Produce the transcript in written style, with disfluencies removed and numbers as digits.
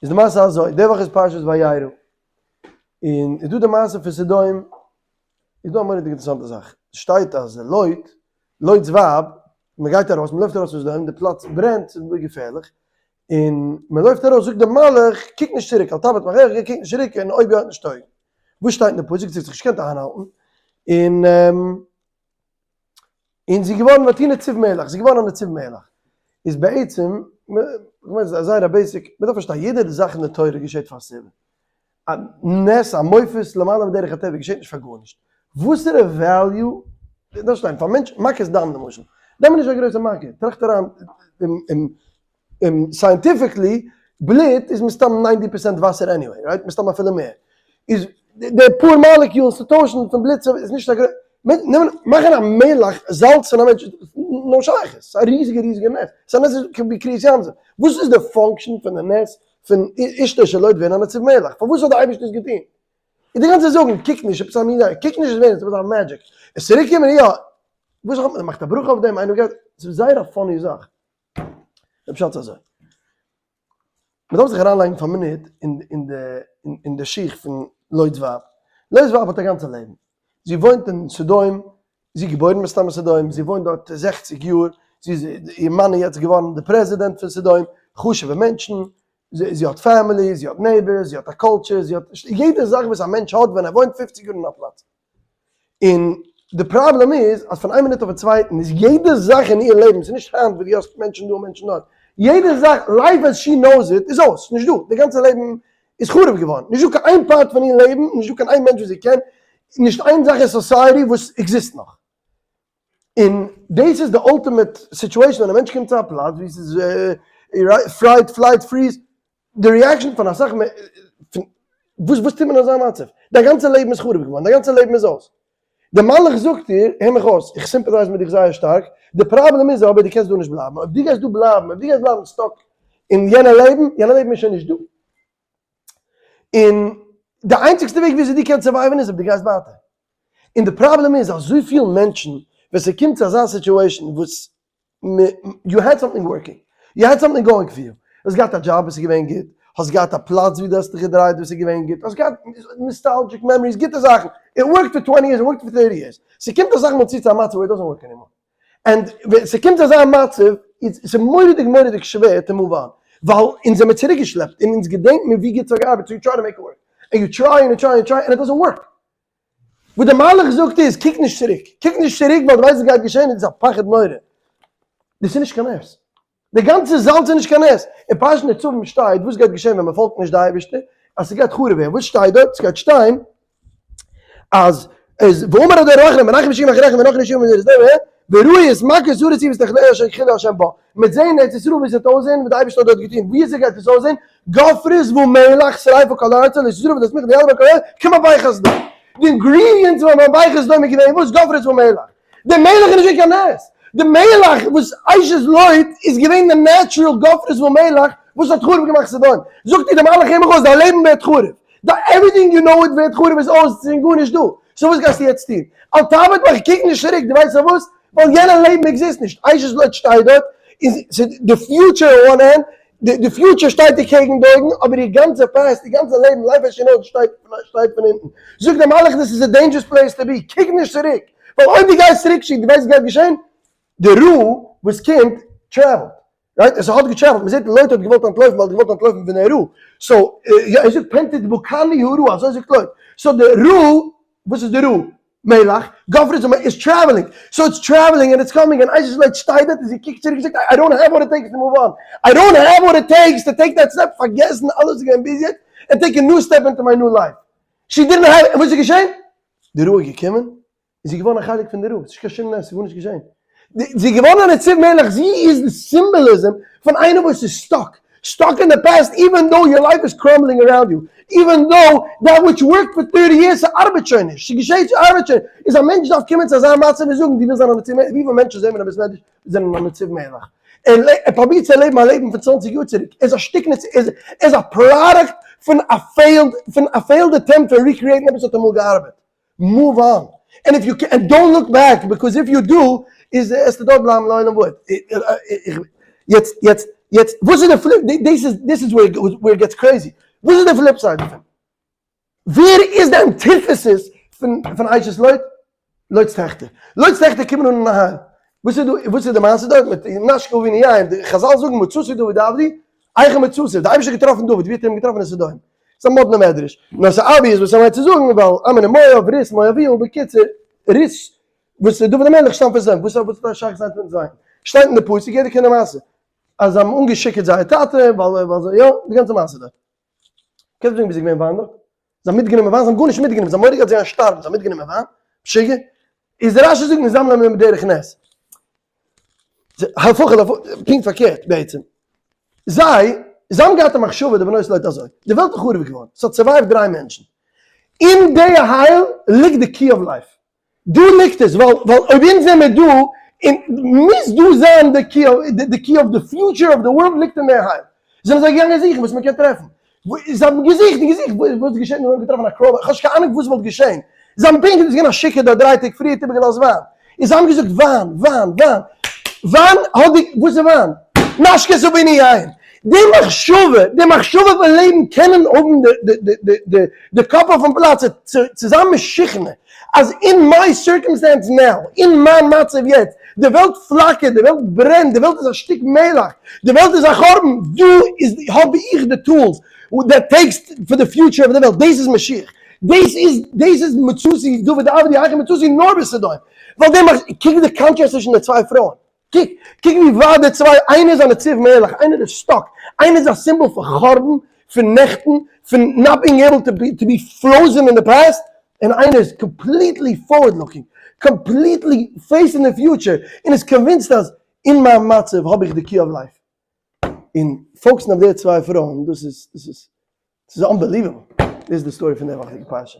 איז די מעשה אזוי, די וואך איז פרשת וירא, און איז דא די מעשה פון סדום, איז דא א מורא'דיגע אינטערעסאנטע זאך, שטייט אז לוט, לוט'ס ווייב, מען גייט ארויס, מען לויפט ארויס פון סדום, די פלאץ ברענט, ס'איז געפערליך, און מען לויפט ארויס, זאגט דער מלאך, קוק נישט צוריק, אל תבט מאחריך, קוק נישט צוריק, און אויב יא וועט נישט טויגן. וואס שטייט אין די פסוק? זי האט זיך נישט געקענט איינהאלטן, און און זי איז געווארן ותהי נציב מלח, זי איז געווארן א נציב מלח. איז בעצם, כ'מיין ס'איז זייער א basic, מ'דארף פארשטיין, יעדע זאך אין די תורה געשעט פאר א סיבה. א נס, א מופת למעלה מדרך הטבע געשעט נישט פאר גארנישט. וואסערע value, דארף שטיין, פאר מענטש, מכת דם למשל, דם איז נישט א גרויסע מכה, טראכט אריין, scientifically, בלוט איז מסתם ninety percent וואסער anyway, right? מסתם אפילו מער. איז די פאר molecules צו טוישן פון בלוט צו איז נישט א גרויסע, מאכן א מלח, זאלץ פון א מענטש איז no שייכות, ס'איז א ריזיגע ריזיגע נס, ס'איז א נס ווי קריעת ים סוף. וואס איז די function פון די נס פון אשתו של לוט ווערן א נציב מלח? פארוואס האט די אייבערשטער עס געטון? און די גאנצע זאגן קוק נישט עפעס א מין זאך, קוק נישט איז ווערן עפעס א magic, עס צוריק קומען יא, וואס האט מען מאכט א ברכה אויף דעם, איינער גייט, ס'איז זייער א funny זאך. די פשט איז אזוי, מען דארף זיך אריינלייגן פאר א מינוט אין די אין די שיך פון לוט'ס ווייב, לוט'ס ווייב האט א גאנצע לעבן, זי וואוינט אין סדום, זי איז געבוירן מסתם אין סדום, זי וואוינט דארט זעכציג יאר, זי איז איר מאן איז יעצט געווארן די פרעזידענט פון סדום, חשוב'ע מענטשן, זי האט family, זי האט neighbors, זי האט א culture, זי האט יעדע זאך וואס א מענטש האט ווען ער וואוינט פופציג יאר אין א פלאץ. און די פראבלעם איז אז פון איין מינוט אויפן צווייטן איז יעדע זאך אין איר לעבן, ס'איז נישט היינט וואס דו האסט מענטשן דא און מענטשן דארט, יעדע זאך, life as she knows it, איז אויס, ס'איז נישט דא, די גאנצע לעבן איז חרוב געווארן, נישט דא קיין איין part פון איר לעבן, נישט דא קיין איין מענטש וואס זי קען, נישט איין זאך אין society וואס exist נאך. און דאס איז די ultimate situation ווען א מענטש קומט צו א פלאץ ווי ס'איז fight, flight, freeze, די reaction פון אסאך פון וואס וואס טוט מען אין אזא מצב? דיין גאנצע לעבן איז חרוב געווארן, דיין גאנצע לעבן איז אויס. די מלאך זאגט איר, הער מיך אויס, איך sympathize מיט דיך זייער שטארק, די פראבלעם איז אבער דו קענסט דא נישט בלייבן, אויב דו גייסט דא בלייבן, אויב דו גייסט בלייבן stuck אין יענע לעבן, יענע לעבן איז שוין נישט דא. און די איינציגסטע וועג וויאזוי דו קענסט survive ן איז אויב דו גייסט ווייטער. און די פראבלעם איז אזויפיל מענטשן ווען ס'קומט צו אזא situation וואס you had something working, you had something going for you, האסט געהאט א דזשאב וואס איז געווען גוט, האסט געהאט א פלאץ ווי דו האסט דיך געדרייט וואס איז געווען גוט, האסט געהאט nostalgic memories, גוטע זאכן, it worked for twenty years, it worked for thirty years, ס'קומט אסאך מאל צו צו א מצב where it doesn't work anymore, and ווען ס'קומט צו אזא מצב איז ס'מורא'דיג מורא'דיג שווער to move on, ווייל אונז זעמיר צוריקגעשלעפט און אונז געדענק מיר ווי גוט ס'האט געארבעט, so you try to make it work, and you try און יו try און יו try and it doesn't work. וואס דער מלאך זאגט איז, קוק נישט צוריק, קוק נישט צוריק ווייל דו ווייסט וואס גייט געשען און דאס איז א פחד נורא. דאס איז נישט קיין נס. די גאנצע זאלץ איז נישט קיין נס. אין פרשת נצבים שטייט וואס גייט געשען ווען מען פאלגט נישט די אייבערשטער, אז ס'גייט חרוב ווערן. וואס שטייט דארט? ס'גייט שטיין אז איז ואמר הדור האחרון מנחם ישיב אחריכם ונח ישיב מזרח זה וראו את מכות הארץ ואת תחלואיה אשר הכחילה ה' בה. מ'וועט זען ארץ ישראל ווי עס וועט אויסזען וואס די אייבערשטער האט דארט געטון. ווי אזוי גייט עס אויסזען? גופרית ומלח שריפה כל ארצה לא תזרע ולא תצמיח לא יעלה בה כל כמהפכת סדום. די ingredients פון מהפכת סדום איז געווען וואס? גופרית ומלח. די מלח איז נישט געווען קיין נס. די מלח וואס אשת לוט איז געווען די natural גופרית ומלח וואס האט חרוב געמאכט סדום. זאגט איר די מלאך הער מיך אויס דיין לעבן ווערט חרוב. די everything you know it ווערט חרוב איז אויס ס'איז גארנישט דא. so וואס גייסטו יעצט טון? אל תביט מאחור קוק נישט צוריק דו ווייסט פארוואס? ווייל יענע לעבן exist נישט. אשת לוט שטייט דארט און די future on one hand די future שטייט איר קעגן די אויגן, אבער איר גאנצע past, איר גאנצע לעבן, life as she knows שטייט שטייט פון אונטן. זאגט דער מלאך דאס איז א dangerous place to be, קוק נישט צוריק, ווייל אויב דו גייסט צוריק דו ווייסט וואס גייט געשען? די רעה וואס קומט travel ט, right? עס האט גע travel ט, מען זעט לוט האט געוואלט אנטלויפן ווייל ער האט געוואלט אנטלויפן פון די רעה, so ער זאגט פן תדבקני הרעה, אזוי זאגט לוט, so די רעה, וואס איז די רעה? מלח, גופרית און איז traveling, so it's traveling and it's coming און אשת לוט שטייט דארט און זי קוקט צוריק און זאגט I don't have what it takes to move on, I don't have what it takes to take that step, פארגעסן אלעס וואס איז געווען ביז יעצט and take a new step into my new life. She didn't have, און וואס איז געשען? די רעה איז געקומען און זי איז געווארן א חלק פון די רעה, ס'איז נישט קיין שום נס, ס'איז גארנישט געשען. זי איז געווארן א נציב מלח, זי איז די symbolism פון איינער וואס איז stuck, stuck in the past even though your life is crumbling around you, even though that which worked for thirty years ס'ארבעט שוין נישט, ס'געשעהט ס'ארבעט שוין, איז א מענטש דארף קומען צו אזא מצב און זאגן דו ווילסט זיין א נציב מלח, וויפיל מענטשן זעהן מיר אין בית מדרש זענען א נציב מלח, ער פרובירט צו לעבן א לעבן פון צוואנציג יאר צוריק, ער איז א שטיק נציב, ער איז א product פון א failed, פון א failed attempt פון recreate ן עפעס וואס האט אמאל געארבעט. move on, and if you can, and don't look back, because if you do, איז עסטו דארט בלייבן לעולם ועד. יעצט, יעצט, יעצט וואס איז די flip, דאס איז, this is where gets crazy, וואס איז די flip side דערפון? ווער איז די antithesis פון פון אשת לוט? לוט'ס טעכטער. לוט'ס טעכטער קומען אן אין א הייל. וואס איז דא, וואס איז די מעשה דארט מיט נשקה אבינו יין? די חזל זאגן מצאתי דוד עבדי, היכן מצאתיו, די אייבערשטער האט געטראפן דוד, ווי האט ער אים געטראפן? אין סדום. ס'איז א מאדנע מדרש. נאר ס'איז obvious וואס ער מיינט צו זאגן, ווייל עמון און מואב, רות מואביה, בקיצור, רות וואס דוד המלך שטאמט פון סדום, וואס האט דאס שייכות איינס מיטן צווייטן? שטייט אין די פסוק, יעדער קען די מעשה, אז זיי האבן אנגעשיכורט זייער טאטע, ווייל ווייל זיי, יא, די גאנצע מעשה דארט. קענסט זאגן ווי ס'איז געווען וויין דארט? זיי האבן מיטגענומען וויין? זיי האבן גארנישט מיטגענומען, זיי האבן מורא געהאט זיי גייען שטארבן, זיי האבן מיטגענומען וויין? משוגע? איז רשי זאגט נזדמן להם בדרך נס. הפוך על הפוך, פונקט פארקערט בעצם. זיי, זיי האבן געהאט א מחשבה די בנות לוט אזוי, די וועלט איז חרוב געווארן, ס'האט survive ט דריי מענטשן. אין די הייל ליגט די key of life. דא ליגט עס, ווייל ווייל אויב אונז זעמיר דא, און מוז דא זיין די key די key of the future of the world ליגט אין דער הייל. זענען זיי געגאנגען זוכן וואס מען קען טרעפן. זיי האבן געזוכט און געזוכט, וואס איז געשען? זיי האבן געטראפן א crowbar, איך האב נישט קיין אהנונג וואס וואלט געשען. זיי האבן פונקט, עס איז געווען א שיכור דארט דריי טעג פריער האט איבערגעלאזט וויין. און זיי האבן געזאגט וויין, וויין, וויין. וויין האט די, וואס איז וויין? משקה את אבינו יין. די מחשבה, די מחשבה פון לעבן קענען האבן די די די די די קאפ אויפן פלאץ צו צו זיין משוכנע אז אין my circumstance now, אין מיין מצב יעצט, די וועלט פלאקערט, די וועלט ברענט, די וועלט איז א שטיק מלח, די וועלט איז א חורבן, דא איז האב איך די tools that takes for the future of the וועלט, דאס איז משיח, דאס איז דאס איז מצאתי דוד עבדי היכן מצאתיו נאר בסדום, ווייל דעם קוק די contrast צווישן די צוויי פרויען. קוק, קוק ווי ווייט די צוויי, איינער איז א נציב מלח, איינער איז stuck, איינער איז א symbol פון חורבן, פון נעכטן, פון not being able to be to be frozen in the past, און איינער איז completely forward looking, completely facing the future, און איז convinced אז אין מיין מצב האב איך די key of life. און focus ן אויף די צוויי פרויען, דאס איז, דאס איז, ס'איז unbelievable. דאס איז די story פון די וואכעדיגע פרשה.